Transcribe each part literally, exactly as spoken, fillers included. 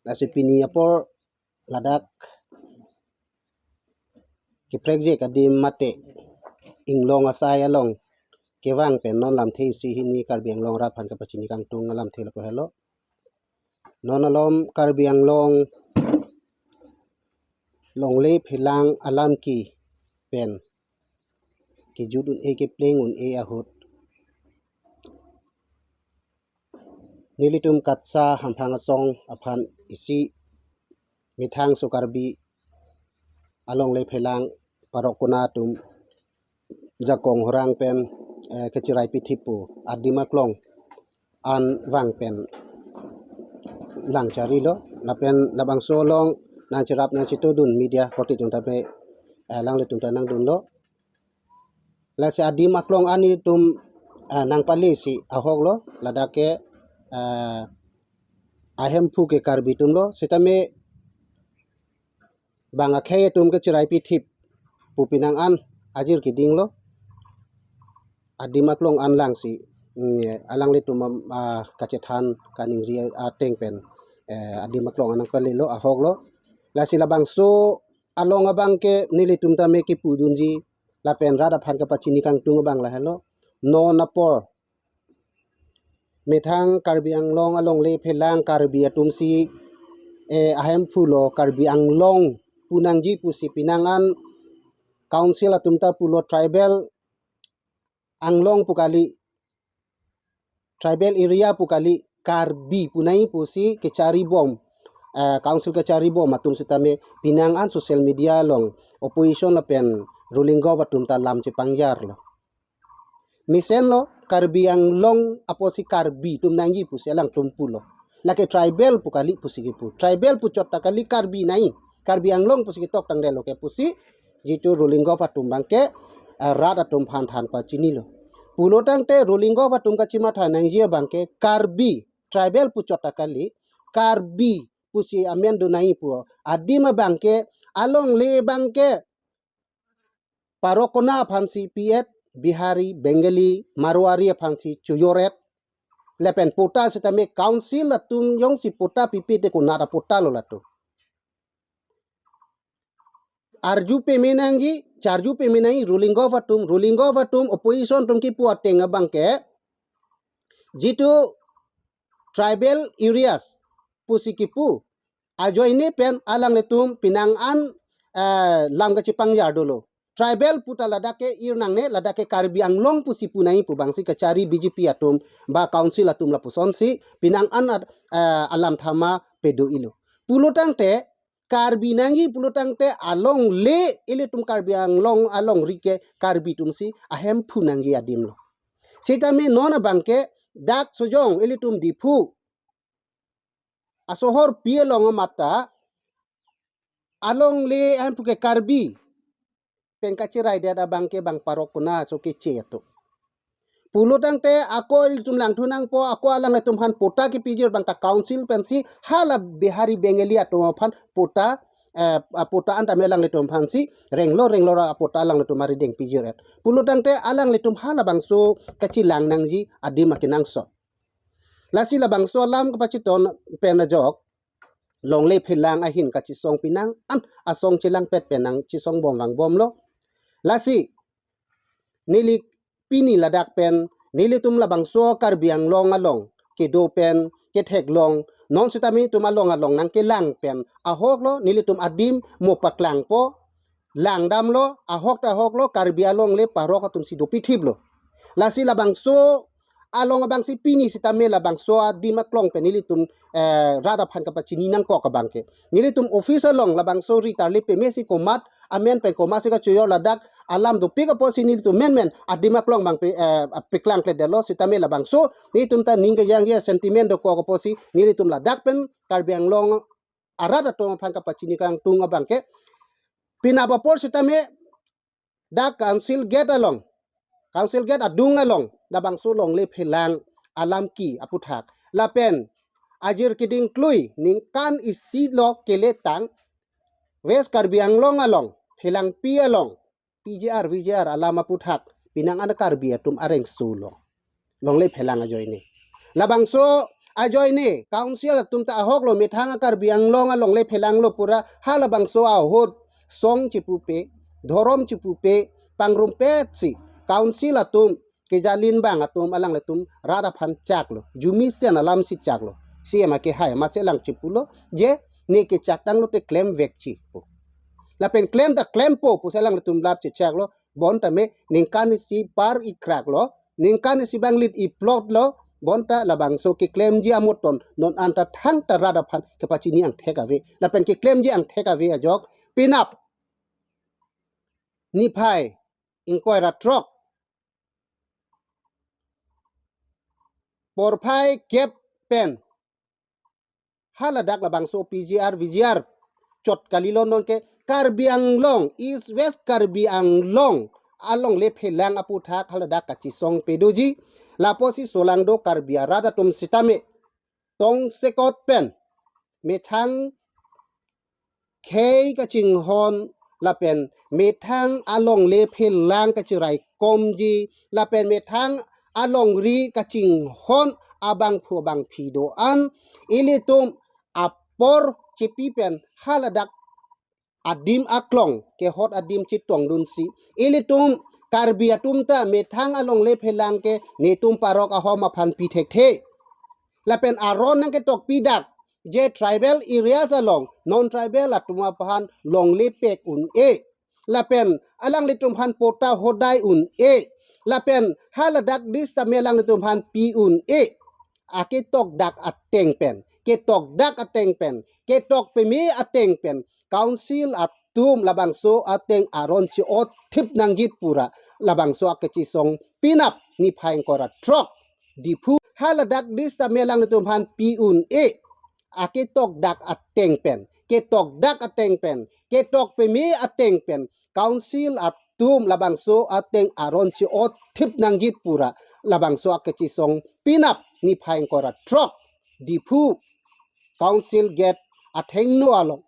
Lasi pini apor ladak keprekjek adim mate inglong asai along kevang pen non lamthe isi hini Karbi Anglong arat aphan kapachini kangtung alamthe lapu helo. Non alom Karbi Anglong longle phelang alamki pen kejut un-e kepleng un-e ahut nelitum KATSSA hamphang asong aphan isi methang so Karbi alongle phelang parok kona atum jakong horang pen, eh, kacherai pithip pu adim aklong an vang pen lang charilo, lapen labangso along nangcherap nangchetudun media korte atum ta pe, eh, alanglitum ta nangdunlo. Lasi adim aklong an nelitum, eh, nangpale si ahok lo, ladak ke, eh, ahemphu ke Karbi atum lo, sitame bang akhei atum kacherai pithip pu penang an ajir keding lo. Adim aklong an lang si, mm, alanglitum, ah, kachethan kaningri ateng pen, eh, adim aklong an nangpale lo, ahok lo. Lasi labangso along abang ke nelitum tame kepudunji lapen rat aphan kapachini kangtung abang lahelo. Non apor methang Karbi Anglong alongle phelang Karbi atum si, eh, ahemphu lo, Karbi Anglong pu nangji pusi penang an council atum ta pulo, tribal Anglong pu kali, tribal area pu kali, Karbi pu nangji pusi kechari bom, eh, council kechari bom atum sitame penang an social media along opposition lapen ruling gov atum ta lam chepangjar lo. Mesen lo, Karbi Anglong apotsi Karbi atum nangji pusi alangtum pulo. Lake tribal pu kali pusi kepu. Tribal puchot ta kali, Karbi nangji. Karbi Anglong pusi ketok tangdet lo ke pusi jitu ruling gov atum abang ke, eh, rat atum aphan than pachini lo. Pulo tangte ruling gov atum kachematha nangji abang ke Karbi, tribal puchot ta kali, Karbi pusi amen do nangji pu adim abang ke, alongle abang ke parok kona aphan si pi-et, Bihari, Bengali, Marwari aphan si chojor-et. Lapen patta sitame council atum jongsi patta pipe te konat apatta lo latum. Arju peme nangji, charju peme nangji ruling gov atum, ruling gov atum, opposition atum kipu ateng abang ke, jitu tribal areas pusi kipu ajoine pen alanglitum penang an, eh, lam kachepangjar dolo. Tribal pu ta ladak ke ir nangne, ladak ke Karbi Anglong pusi pu nangji pu abang si kachari B J P atum ba council atum lapuson si penang an at, eh, alam thama pedo-ilo. Pulo tangte Karbi nangji pulo tangte alongle ilitum Karbi Anglong alongri ke Karbi atum si ahemphu nangji adim lo. Sitame non abang ke dak sojong ilitum Diphu asohor pi along amat ta alongle ahemphu ke Karbi pen kacheraidet abang ke bang parok kona aso keche atum. Pulo tangte ako ilitum langthu nangpo, ako alanglitum aphan patta kepijir abang ta council pensi hala Bihari Bengali atum aphan patta, eh, patta an tame alanglitum aphan si renglo renglo ra patta alanglitum arideng pijir-et. Pulo tangte alanglitum halabangso kachelang nangji adim akenangsot. Lasi labangso alam kapachiton pen ajok longle phelang ahin kachesong penang an asong chelangpet pen nangchesong bom vang bomlo. Lasi neli pini ladak pen nelitum labangso Karbi Anglong along kedo pen ketheklong, non sitame itum along along nangkelang pen ahok lo, nelitum adim mo paklangpo, langdamlo, ahok ta ahok lo, Karbi alongle parok atum si dopithip lo. Lasi labangso along abang si pini sitame labangso adim aklong pen nelitum, eh, rat aphan kapachini nangkok abang ke, nelitum office along labangso ri tarli peme si komat amen pen komat si kachojor ladak alam dopik apotsi nelitum menmen adim aklong abang pe, eh, peklangkledetlo, sitame labangso nelitum ta ning kejangje sentiment dokok apotsi nelitum ladak pen Karbi Anglong arat atum aphan kapachini kangtung abang ke, penap apor sitame dak council gate along, council gate adung along labangso longle phelang alamki aputhak lapen ajir keding klui ningkan isi lo keletang West Karbi Anglong along, Phelangpi along, P G R, V G R alam aputhak penang an Karbi atum areng sulo. Longle phelang ajoine. Labangso ajoine council atum ta ahok lo, methang a Karbi Anglong alongle phelanglo pura halabangso ahut song chipupe, dhorom chipupe, pangrumpetsi council atum kejalin bang atum alanglitum rat aphan chaklo, jumisen alamsi chaklo. C M akehai amatsi alang chipulo je ne kechak tanglote klemvekji pu. Lapen klem ta klempo pusi alanglitum lap chechaklo, bonta me ningkan isi par ikraklo, ningkan isi banglit iplotlo, bonta labangso keklemji amoton non anta thangta rat aphan kepachini angthek ave. Lapen keklemji angthek ave ajok penap niphai ingkoi ra throk porphai kep pen haladak labangso P G R, V G R chot kalilo, nonke Karbi Anglong, East West Karbi Anglong alongle phelang aputhak haladak kachisong pedoji. Lapusi solangdo Karbi arat atum sitame tongsekot pen methang khei kachinghon lapen methang alongle phelang kachiraikomji lapen methang alongri kachinghon abangphu abangphi do-an ilitum apor chipi pen haladak adim aklong kehot adim chitongdunsi ilitum Karbi atum ta methang alongle phelang ke netum parok ahom aphan pi thekthe. Lapen aron nangketok pidak je tribal areas along non tribal atum aphan longle pek un-e. Lapen alanglitum aphan patta hodai un-e. Lapen haladak dis tame alanglitum aphan pi un-e. Aketok dak ateng pen, ketok dak ateng pen, ketok peme ateng pen council atum labangso ateng aron chi-othip nangji pura labangso akechisong penap niphai ingkoi ra throk Diphu haladak dis tame alanglitum aphan pi un-e. Aketok dak ateng pen, ketok dak ateng pen, ketok peme ateng pen council atum labangso ateng aron chi-othip nangji pura labangso akechisong penap niphai ingkoi ra throk Diphu council gate athengno along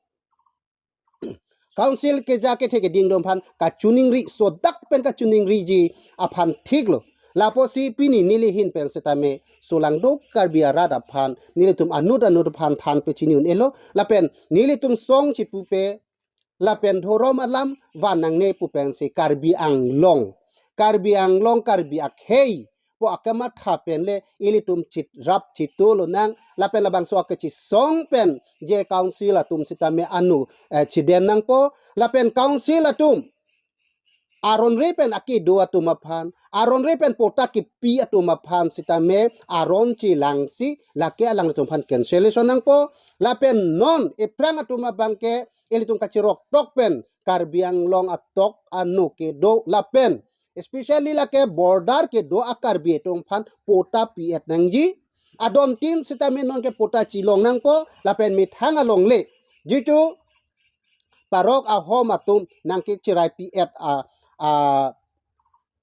council keja kethe keding atum aphan kachiningri, sodak pen kachiningriji aphan thiklo. Lapusi pini neli ahin pen sitame solangdo Karbi arat aphan nelitum anut anut aphan than pachini un-elo. Lapen nelitum song chipupe lapen dhorom alam van nangne pu pensi Karbi Anglong, Karbi Anglong, Karbi akhei pu akamatha pen le ilitum chitrap chithu lonang. Lapen labangso akechisong pen je council atum sitame anu, eh, chiden nangpo. Lapen council atum aronre pen akedo atum aphan, aronre pen patta kepi atum aphan sitame aron chelangsi lake alanglitum aphan cancellation nangpo. Lapen non ephrang atum abangke ilitum kachirok tok pen Karbi Anglong atok anu kedo lapen especially lake border kedo a Karbi atum aphan patta pi-et nangji. Adon tin sitame nonke patta chelong nangpo lapen methang alongle jitu parok ahom atum nangkechirai pi-et a, a,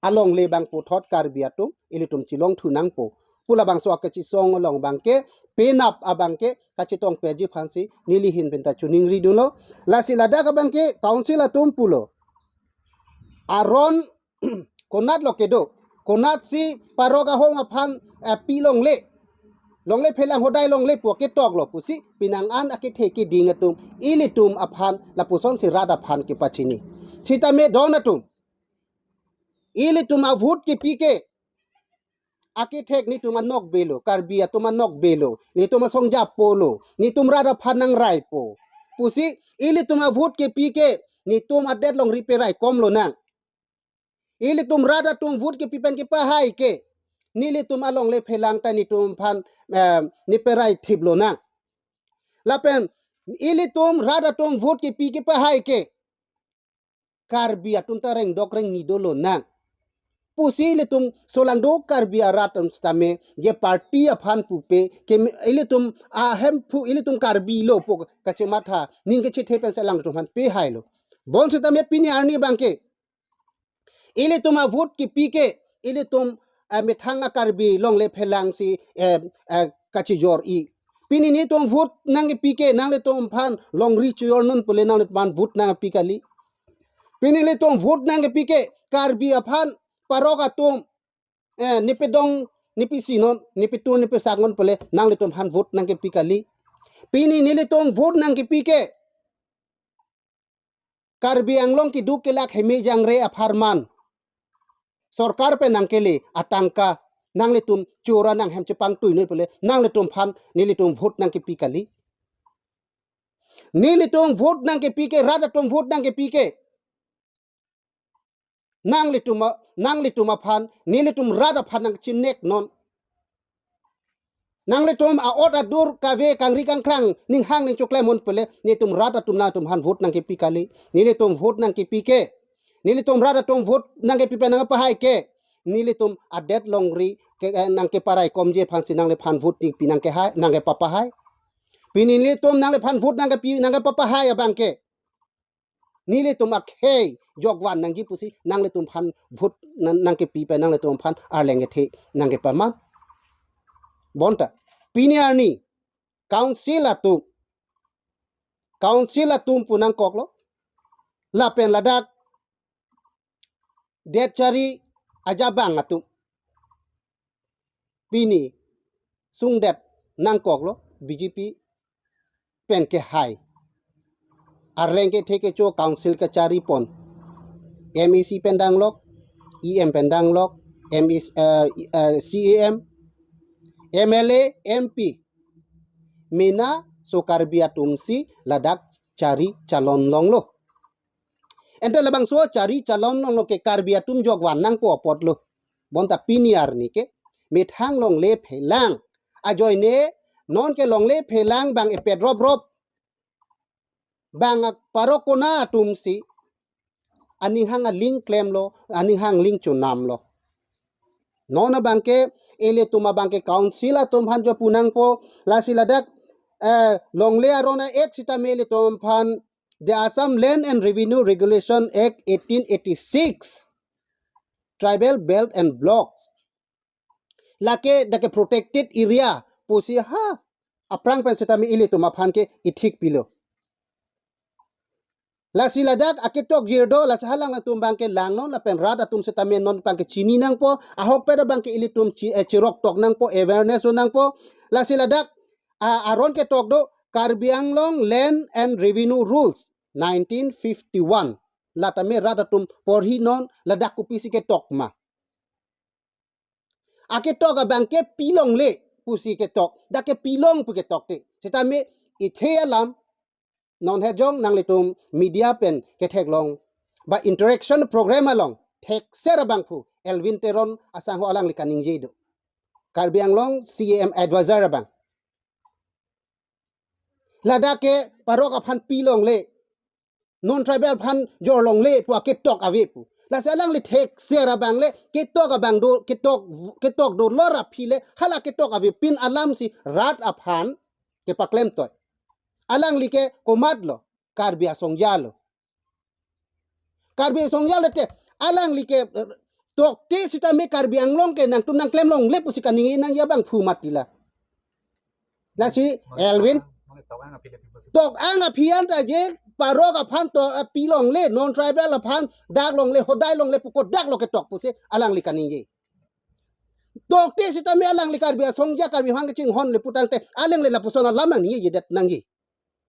alongle bang puthot Karbi atum ilitum chelongthu nangpo pu labangso akechisong along abangke penap abangke kachetong peji aphansi neli ahin pen ta chiningri dunlo. Lasi ladak abangke council atum pulo, aron konatlo kedo, konatsi parok ahom aphan, eh, pi longle, longle phelang hodai longle pu ketoklo pusi penang an akethe keding atum ilitum aphan lapusonsi rat aphan kepachini. Sitame don atum, ilitum avote kepi ke akethek netum anokbe lo, Karbi atum anokbe lo, netum asong japo lo, netum rat aphan nangraipo pusi ilitum avote kepi ke netum adet longri peraikom lonang. Ilitum rat atum vote kepi pen kepahai ke nelitum alongle phelang ta netum aphan, eh, ne perai thip lonang. Lapen ilitum rat atum vote kepi kepahai ke Karbi atum ta rengdok rengni do lonang pusi ilitum solangdo Karbi arat atum sitame je party aphan pupe ke ilitum ahemphu ilitum Karbi lo pu kachematha ning kechethe pensi alangtum aphan pehailo. Bonsitame pini arni abangke ilitum avote kepi ke ilitum, eh, methang a Karbi longle phelangsi, eh, eh, kachijor-i. Pini netum vote nangkepi ke nanglitum aphan longri chijor non pule nanglitum aphan vote nangpi kali. Pini ilitum vote nangkepi ke Karbi aphan parok atum, eh, ne pedong nepi sinon, nepi tur, nepi saknon pule, nanglitum aphan vote nangkepi kali. Pini nelitum vote nangkepi ke Karbi Anglong keduk kelak heme jangre apharman sorkar pen nangkele atangka nanglitum chora nanghem chepangtui noi pule, nanglitum aphan nelitum vote nangkepi kali. Nelitum vote nangkepi ke, rat atum vote nangkepi ke. Nanglitum a-, nanglitum aphan, nelitum rat aphan nangchineknon. Nanglitum a-ot adur kave kangri kangkrang ninghang ning choklemnon pule, nelitum rat atum nangtum aphan vote nangkepi kali. Nelitum vote nangkepi ke. Nelitum rat atum vote nangkepi pen nangpahai ke. Nelitum adet longri ke, eh, nangkeparai komji aphansi nangliphan vote nangpi nangkehai, nangkepapahai. Pini nelitum nangliphan vote nangkepi nangkepapahai abang ke. Nelitum akhei jokvan nangji pusi nanglitum aphan vote nang, nangkepi pen nanglitum aphan arleng kethe nangkepaman. Bonta. Pini arni council atum, council atum pu nangkoklo. Lapen ladak det chari ajabang atum. Pini sungdet nangkoklo B J P pen kehai. Arleng kethe kecho council kachari pon. M A C pen danglok, E M pen danglok, M A C, eh, eh, C E M, M L A, M P. Mena so Karbi atum si ladak chari chalon longlo. Ente labangso chari chalon longlo ke Karbi atum jokvan nangpo apotlo. Bonta pini arni ke methang longle phelang. Ajoine non ke longle phelang bang epet rop rop. Bang ak parok kona atum si aninghang aling klemlo, aninghang aling chonamlo. Non abang ke ilitum abang ke council atum aphan jo pu nangpo, lasi ladak, eh, longle aron a-act sitame ilitum aphan the Assam Land and Revenue Regulation Act eighteen eighty-six, Tribal Belt and Blocks. Lake dak ke protected area pusi ha aphrang pen sitame ilitum aphan ke ithik pilo. Lasi ladak aketok jirdo, lasi halangtum abang ke langnon lapen rat atum sitame non abang ke chini nangpo, ahokpet abang ke ilitum chi, eh, chirok tok nangpo, awareness do nangpo. Lasi ladak, ah, aron ketok do Karbi Anglong Land and Revenue Rules nineteen fifty-one. Latame rat atum porhinon, ladak kopisi ketok ma. Aketok abang ke pilongle pusi ketok, dak ke pilong pu ketok te. Sitame ithe alam non hejong nanglitum media pen ketheklong ba interaction program along thekser abangphu Elwin Teron asangho alangli kaningje do. Karbi Anglong C E M advisor abang. Ladak ke parok aphan pilongle, non tribal aphan jorlongle pu aketok ave pu. Lasi alangli thekser abang le ketok abang do, ketok, ketok do lor aphi le hala ketok avepin alam si rat aphan kepaklem toi. Alangli ke komatlo, Karbi asongja lo. Karbi asongja lo te, alangli ke, eh, tokte sitame Karbi Anglong ke nangtum nangklem longle pusi kaningje nangji abangphu mati la. Lasi Elwin, tok ang aphi le pi pusi. Tok ang aphi anta je parok aphan to, eh, pilongle, non tribal aphan dak longle, hodai longle pu kodak lo ketok pusi alangli kaningje. Tokte sitame alangli Karbi asongja, Karbi aphan kachinghon le pu tangte, alangle lapuson alam nangji, jedet nangji.